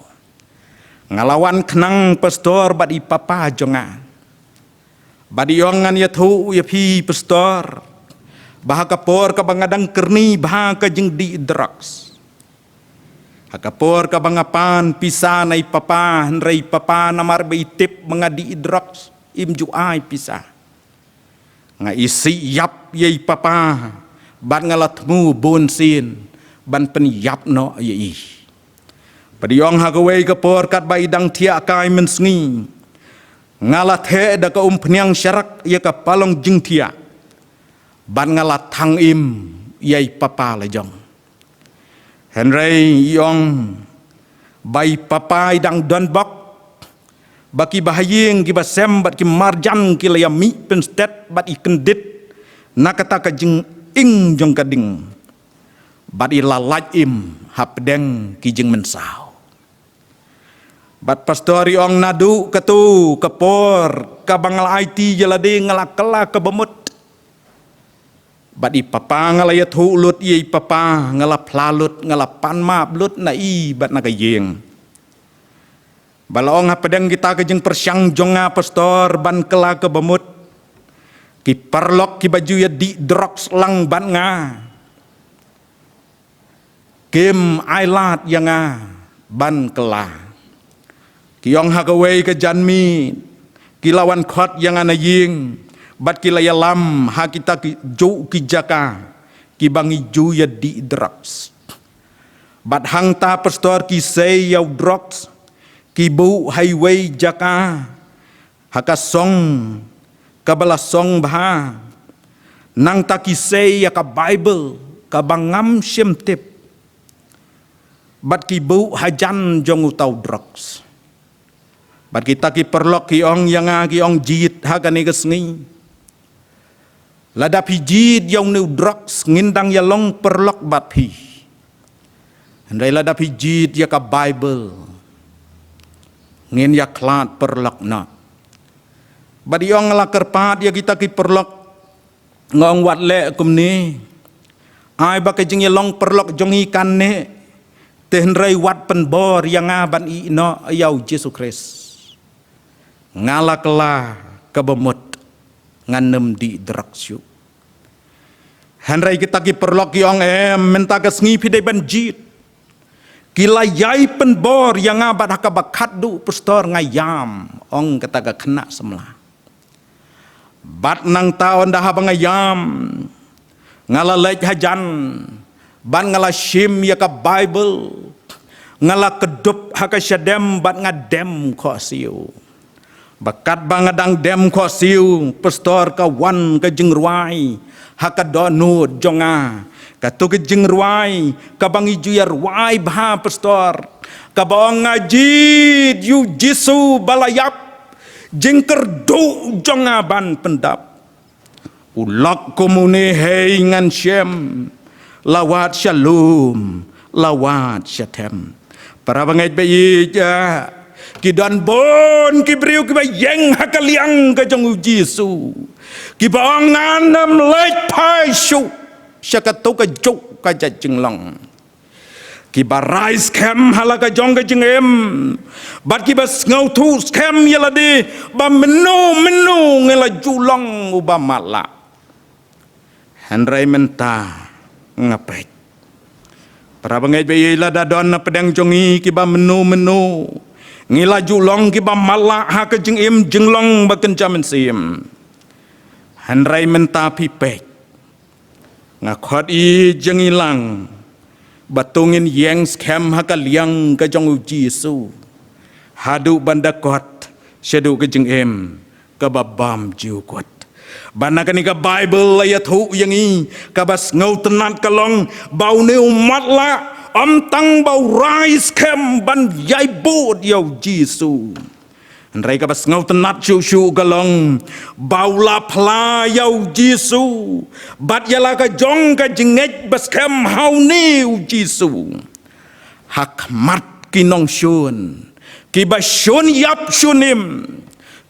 Nga la wan khnang, pastor, bad i papa jong nga. Bad i ong, ngan ïathuh ïa phi, pastor, ba ha ka por kaba nga dang kyrni bha ka jingdih drugs, ha ka por kaba nga pan pisa na i papa, hynrei i papa namar ba i tip ba nga dih drugs, im ju ai pisa. Nga isih ïap ïa i papa bad nga la thmu bun sien ban pynïap noh ïa i. Bad i ong, ha kawei ka por katba i dang thiah kai mynsngi, nga la theh da ka umphniang sharak ïa ka palong jingthiah bad nga la thang im ïa i papa la jong. Hynrei i ong ba i papa i dang don bok ba ki bahaïing ki basem bad ki marjan ki la ïa mih pynstet bad i kyndit na kata ka jinging jong ka ding bad i la lait im hapdeng ki jingmynsaw. Bad pastor i ong naduh katu ka por kaba nga la aiti ïa lade nga la kylla kaba mut. Bad i papa nga la ïathuh lut ïa i papa nga la phla lut nga la pan map lut na i bad na ka ïing. Ba la ong hapdeng kita ka jingpyrshang jong nga pastor ban kylla kaba mut. Ki paralok kiba ju ïa dih drugs lang bad nga. Kim ailad ïa nga ban kylla. Ki ong ha kawei ka janmiet ki la wan khot ïa nga na ïing bad ki la ïalam ha kita ki ju ki jaka kiba ngi ju ïa dih drugs. Bad hangta pastor ki sei ïa u drugs ki buh ha iwei jaka ha ka song kaba la song bha. Nangta ki sei ïa ka Baibl kaba ngam shym tip. Bad ki buh hajan jong uta u drugs. Bad kita ki paralok ki ong ïa nga ki ong jied ha kane ka sngi. Lada phi jied ïa une u drugs ngin dang ïa long paralok bad phi. Hynrei lada phi jied ïa ka Baibl ngin ïa khlad paralok noh. Bad i ong la kyrpad ïa kita ki paralok. Nga ong wat leh kumne. Ai ba ka jingïalong paralok jong i kan neh. Te hynrei wat pynbor ïa nga ban ïeh noh ïa u Jisu Khrist. Nga la kylla kaba mut. Ngan nym dih drugs shuh. Hynrei kita ki paralok ki ong em mynta ka sngi phi dei ban jied. Ki la ïai pynbor ïa nga bad ha kaba khatduh pastor nga ïam ong kata ka khynnah samla. Bad nangta ynda haba nga ïam nga la leit hajan bad nga la shim ïa ka Baibl nga la kdup ha ka shadem bad nga dem khohsiew. Ba katba nga dang dem khohsiew pastor ka wan ka jingrwai ha ka dohnud jong nga. Katu ka jingrwai kaba ngi ju ïa rwai bha pastor kaba ong nga jied ïa u Jisu ba la ïap jingkyrduh jong nga ban pyndap. U lok kum une hei ngan shem la wad sha lum la wad sha them. Para bangeit ba ïeit, ki don bun ki briew kiba ïeng ha ka liang ka jong u Jisu kiba ong ngan nym leit phai shuh sha katu ka juk ka jinglong. Kiba rai skhem ha la ka jong ka jingim bad kiba sngewthuh skhem ïa lade ba mynno mynno ngi la ju long uba matlah. Hynrei mynta nga peit para bangeit ba ïeit lada don na pdeng jong ngi kiba mynno mynno ngi la ju long kiba matlah ha ka jingim jinglong ba kynja mynsiem. Hynrei mynta phi peit nga khot ïa jong ngi lang ba to ngin ïeng skhem ha ka liang ka jong u Jisu haduh ban da kot shaduh ka jingim kaba bymjukut. Ba na kane ka Baibl la ïathuh ïa ngi kaba sngewtynnat ka long ba une u matlah ym tang ba u rai skhem ban ïai bud ïa u Jisu. Hynrei kaba sngewtynnat shuh shuh ka long ba u la phla ïa u Jisu bad ïa la ka jong ka jingngeit ba skhem ha une u Jisu. Ha khmat ki nongshun kiba shun ïap shun im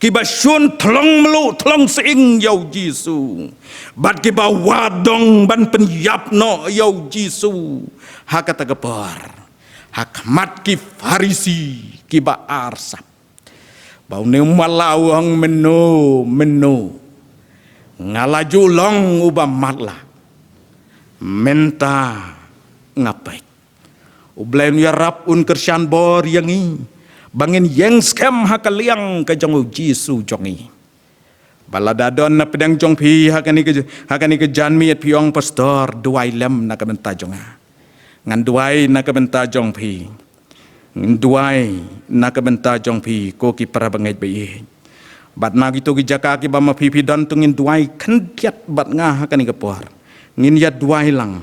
kiba shun thlong mluh thlong sying ïa u Jisu bad kiba wad dong ban pynïap noh ïa u Jisu ha kata ka por ha khmat ki Pharisi kiba arsap. Ba une u matlah u ong mynno mynno nga la ju long uba matlah. Mynta nga peit U Blei un ïarap un kyrshan bor ïa ngi ba ngin ïeng skhem ha ka liang ka jong u Jisu jong ngi. Ba lada don na pdeng jong phi ha kane ka ha kane ka janmiet phi ong pastor duwai lem na ka bynta jong nga. Ngan duwai na ka bynta jong phi. Ngan duwai na ka bynta jong phi ko ki para bangeit ba ïeit. Bad na kito ki jaka kiba ma phi phi don to ngin duwai khyndiat bad nga ha kane ka por. Ngin ïa duwai lang.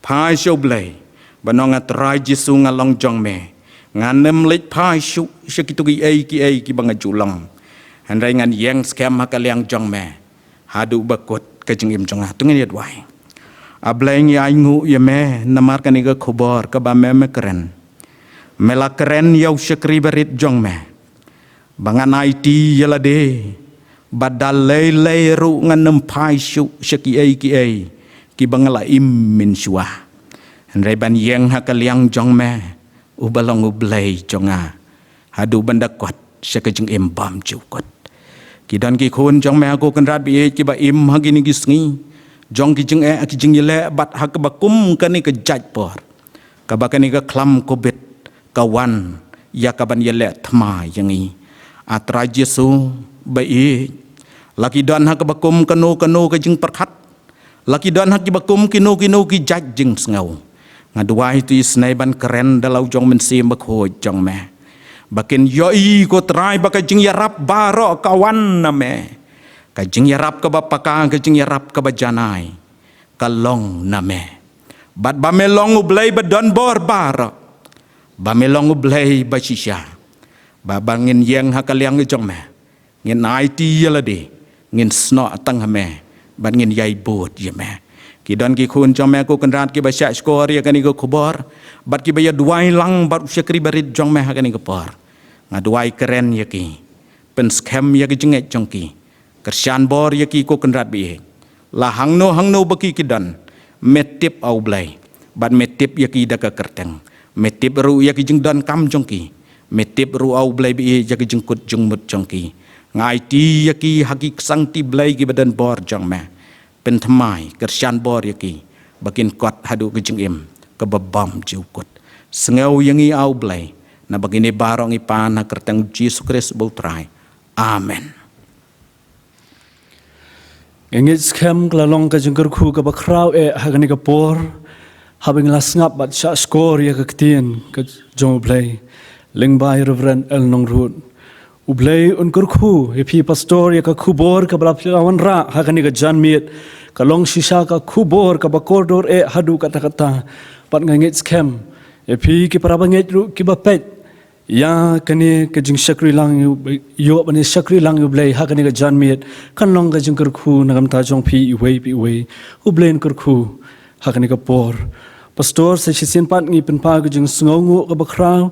Phai sha U Blei Ban ong, A Trai Jisu, nga long jong me. Ngan ym leit phai shuh sha kito kiei kiei kiba nga ju long. Hynrei ngan ïeng skhem ha ka liang jong me haduh ba kut ka jingim jong nga. To ngin ïa duwai. A Blei, ngi ainguh ïa me namar kane ka khubor kaba me me kren. Me la kren ïa u shakri barit jong me ba ngan aiti ïa lade, ba da lei lei ruh ngan ym phai shuh sha kiei kiei kiba nga la im mynshuwa. Hynrei ban ïeng ha ka liang jong me, uba long U Blei jong nga, haduh ban da kot sha ka jingim bymjukut. Ki don ki khun jong me, ko Kynrad ba ïeit, kiba im ha kine ki sngi jong ki jingeh, ki jingïaleh, bad ha kaba kum kane ka jait por kaba kane ka khlam Covid ka wan ïa ka ban ïaleh thma ïa ngi. A Trai Jisu ba ïeit, la ki don ha kaba kum kano kano ka jingpyrkhat, la ki don ha kiba kum kino kino ki jait jingsngew, nga duwai to isynei ban kren da la u jong Mynsiem Bakhuid jong me, ba kin ïohi, ko Trai, ba ka jingïarap baroh ka wan na me. Ka jingïarap kaba paka, ka jingïarap kaba janai, ka long na me. Bad ba me long U Blei ba don bor baroh, ba me long U Blei ba shisha, ba ba ngin ïeng ha ka liang jong me, ngin aiti ïa lade, ngin snoh tang ha me, bad ngin ïai bud ïa me. Ki don ki khun jong me, ko Kynrad, kiba shah shkor ïa kane ka khubor, bad kiba ïa duwai lang bad u shakri barit jong me ha kane ka por. Nga duwai, kren ïa ki, pynskhem ïa ki jingngeit jong ki, kyrshan bor ïa ki, ko Kynrad ba ïeit. La hangno hangno ba ki ki don, me tip, A U Blei, bad me tip ïa ki da ka kyrteng. Me tip ruh ïa ki jingdonkam jong ki. Me tip ruh, A U Blei ba ïeit, ïa ki jingkut jingmut jong ki. Nga aiti ïa ki ha ki ksangti Blei kiba don bor jong me. Pynthymmai, kyrshan bor ïa ki, ba kin kot haduh ka jingim kaba bymjukut. Sngew ïa ngi, A U Blei, naba kine baroh ngi pan ha kyrteng Jisu Khrist ba U Trai. Amen. Nga ngeit skhem ka la long ka jingkyrkhu kaba khraw eh ha kane ka por, haba ngi la sngap bad shah shkor ïa ka ktien ka jong U Blei lyngba i Reverend L Nongrut. U Blei un kyrkhu ïa phi, Pastor, ïa ka khubor kaba la phi la wanrah ha kane ka janmiet. Ka long shisha ka khubor kaba kordor eh haduh katta katta. Bad nga ngeit skhem ïa phi, ki para bangeit ruh kiba peit ïa kane ka jingshakri lang ïa U-, ïoh ban ïa shakri lang ïa U Blei ha kane ka janmiet, kan long ka jingkyrkhu na ka bynta jong phi iwei pa iwei. U Blei un kyrkhu ha kane ka por. Pastor, sa shisien pat ngi pynpaw ka jingsngewnguh kaba khraw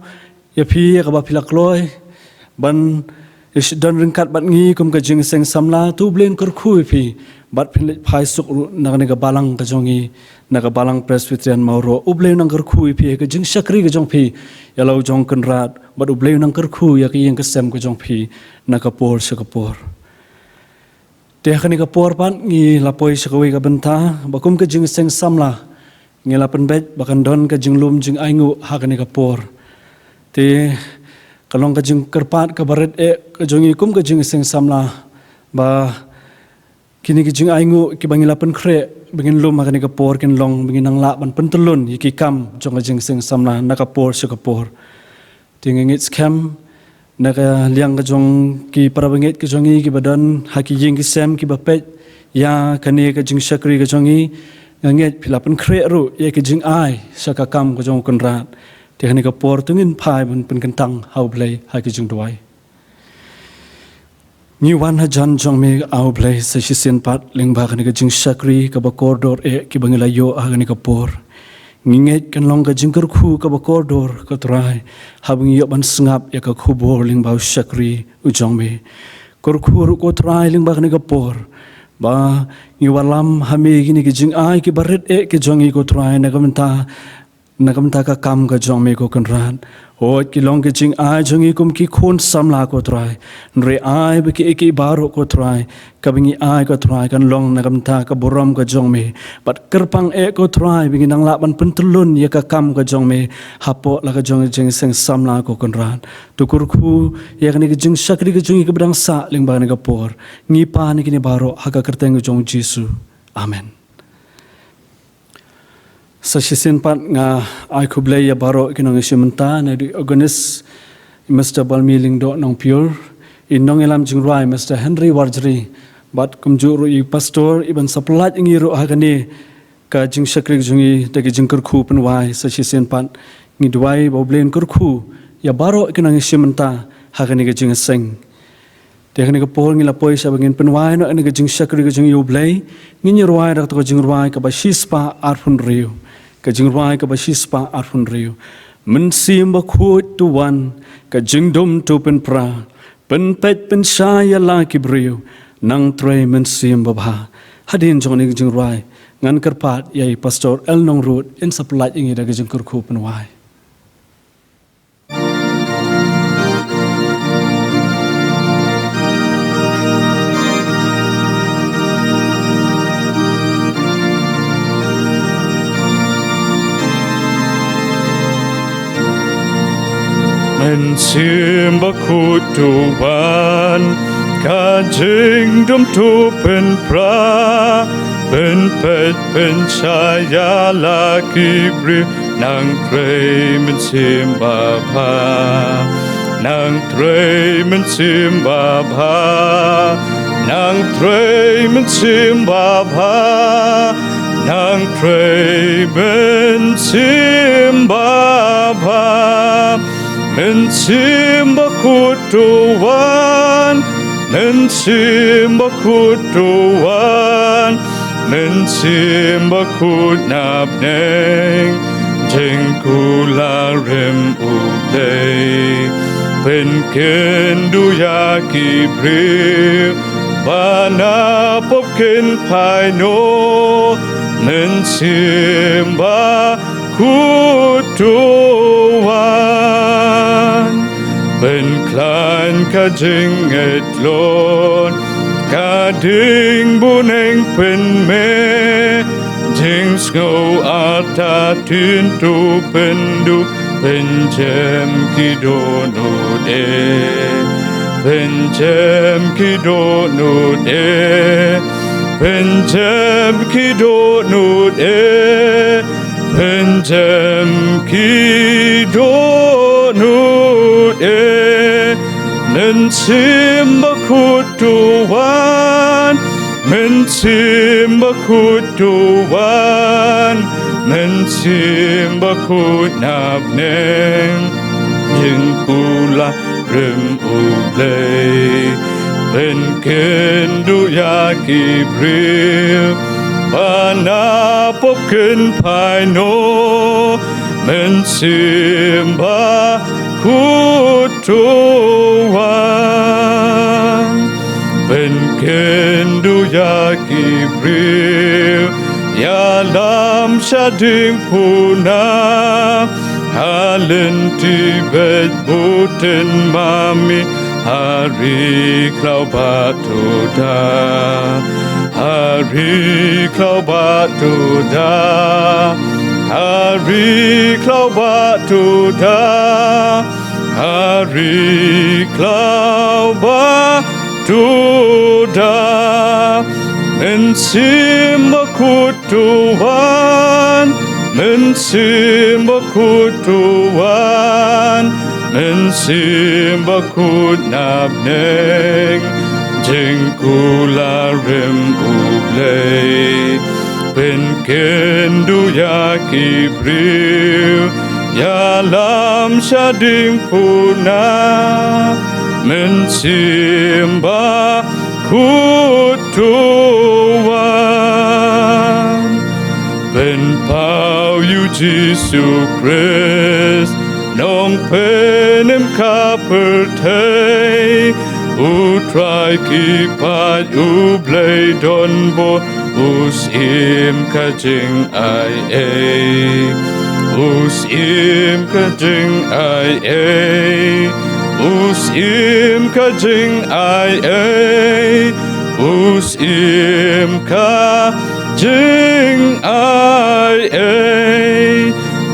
ïa phi, ïa kaba phi la kloi ban ïa shu don ryngkat bad ngi kum ka jingseng samla. To U Blei un kyrkhu ïa phi, bad phin leit phai suk ruh na kane ka balang ka jong ngi, na ka Balang Presbyterian Mawroh. U Blei un nang kyrkhu ïa phi ha ka jingshakri ka jong phi ïa la u jong Kynrad, bad U Blei un nang kyrkhu ïa ka ïing ka sem ka jong phi na ka por sha ka por. Te ha kane ka por pat ngi la poi sha kawei ka bynta ba kum ka jingseng samla ngi la pynbeit ba kan don ka jinglum jingainguh ha kane ka por. Te ka long ka jingkyrpad kaba rit eh ka jong ngi kum ka jingseng samla ba kine ki jingainguh kiba ngi la pynkhreh ba ngin lum ha kane ka por kin long ba ngin nang lah ban pyntyllun ïa ki kam jong ka jingseng samla na ka por sha ka por. Te nga ngeit skhem na ka liang ka jong ki para bangeit ka jong ngi kiba don ha ki ïing ki sem kiba peit ïa kane ka jingshakri ka jong ngi, nga ngeit phi la pynkhreh ruh ïa ki jingai sha ka kam ka jong u Kynrad. Te ha kane ka por to ngin phai ban pynkyntang ha U Blei ha ki jingduwai. Ngi wan hajan jong me, A U Blei, sa shisien pat lyngba kane ka jingshakri kaba kordor eh kiba ngi la ïoh ha kane ka por. Ngi ngeit kan long ka jingkyrkhu kaba kordor, ko Trai, haba ngi ïoh ban sngap ïa ka khubor lyngba u shakri u jong me. Kyrkhu ruh, ko Trai, lyngba kane ka por ba ngi wallam ha me kine ki jingai kiba rit eh ki jong ngi, ko Trai, na ka bynta na ka bynta ka kam ka jong me, ko Kynrad. Hooid, ki long ki jingai jong ngi kum ki khun samla, ko Trai. Hynrei ai ba kiei kiei baroh, ko Trai, kaba ngi ai, ko Trai, kan long na ka bynta ka burom ka jong me. Bad kyrpang eh, ko Trai, ba ngin nang lah ban pyntyllun ïa ka kam ka jong me hapoh la ka jong ka jingseng samla, ko Kynrad. To kyrkhu ïa kane ka jingshakri ka jong ngi kaba dang sah lyngba kane ka por. Ngi pan ïa kine baroh ha ka kyrteng ka jong u Jisu. Amen. Sa shisien pat nga ai khublei ïa baroh ki nongïashim bynta, naduh i organist, Mister Balmi Lyngdoh Nongpyiur, i nongïalam jingrwai, Mister Henry Warjri, bad kumjuh ruh i pastor iban sa pyllait ïa ngi ruh ha kane Ka jingshakri ka jong ngi da ka jingkyrkhu pynwai sa shisien pat. Ngi duwai ba U Blei un kyrkhu ïa baroh ki nongïashim bynta ha kane ka jingïaseng. Te ha kane ka por ngi la poi sha ba ngin pynwai noh ïa kane ka jingshakri ka jong ngi ïa U Blei. Ngin ïa rwai da kato ka jingrwai kaba shispah arphew hynriew. Ka jingrwai kaba shispah arphew hynriew. Mynsiem Bakhuid to wan, ka jingdum to pynpra. Pynpeit pynshai ïa la ki briew, Nongtrei Mynsiem Babha. Hadien jong kane ka jingrwai, ngan kyrpad ïa i Pastor L Nongrut, in sa pynlait ïa ngi da ka jingkyrkhu pynwai. Mynsiem Bakhuid to wan, ka jingdum to pynpra, pynpeit pynshai ïa la ki briew, Nongtrei Mynsiem Babha, Nongtrei Mynsiem Babha, Nongtrei Mynsiem Babha, Nongtrei Mynsiem Babha. Mynsiem Bakhuid to wan, Mynsiem Bakhuid to wan, Mynsiem Bakhuid na bneng, jingkular rim U Blei. Pynkynduh ïa ki briew ba na pop kin phai noh, Mynsiem Bakhuid to wan. Pynkhlaiñ ka jingngeit lon, ka ding bun ïeng pynmih, jingsngew artatien to pynduh, pynjem ki dohnud eh, pynjem ki dohnud eh, pynjem ki dohnud eh, pynjem ki dohnud eh. Mynsiem Bakhuid to wan, Mynsiem Bakhuid to wan, Mynsiem Bakhuid na bneng, jingkular rim U Blei. Pynkynduh ïa ki briew ba na pop kin phai noh, Mynsiem Bakhuid to wan. Pynkynduh ïa ki briew ïalam shading puna, ha lynti beit bud tynmami, ha ri khlaw ba tuda, ha ri khlaw ba tuda, ha ri khlaw ba tuda, ha ri khlaw ba tuda. Mynsiem Bakhuid to wan, Mynsiem Bakhuid to wan, Mynsiem Bakhuid na bneng, jingkular rim U Blei. Pynkynduh ïa ki briew ïalam shading puna, Mynsiem Bakhuid to wan. Pynpaw ïa U Jisu Khrist, Nongpynim ka pyrthei, U Trai ki paid, U Blei donbor, U Syiem ka jingaiei, U Syiem ka jingaiei, U Syiem ka jingaiei, U Syiem ka jingaiei.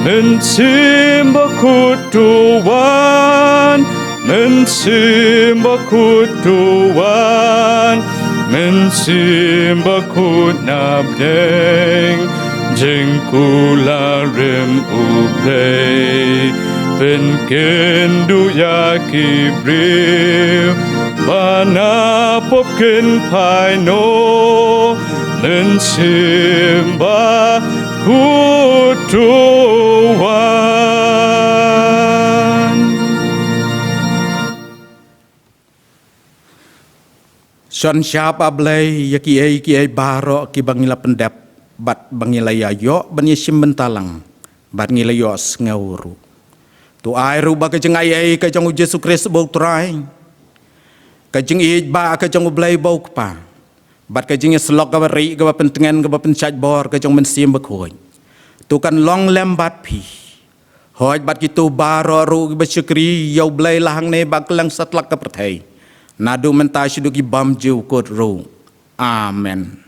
Mynsiem Bakhuid to wan, Mynsiem Bakhuid to wan, Mynsiem Bakhuid na bneng, jingkular rim U Blei. Pynkynduh ïa ki briew ba na pop kin phai noh, Mynsiem Ba kutuan. Shon shap, A Blei, ïa kiei kiei baroh kiba ngi la pyndep bad ba ngi la ïa ïoh ban ïa shim bynta lang, bad ngi la ïohsngew ruh. To ai ruh ba ka jingaiei ka jong U Jisu Khrist uba U Trai, ka jingïeit ba ka jong U Blei uba U Kpa, bad ka jingïasyllok kaba rieh, kaba pyntngen, kaba pynshait bor ka jong U Mynsiem Bakhuid, to kan long lem bad phi. Hooid, bad kito baroh ruh kiba shakri ïa U Blei la hangne bad kylleng satlak ka pyrthei, naduh mynta shaduh ki bymjukut ruh. Amen.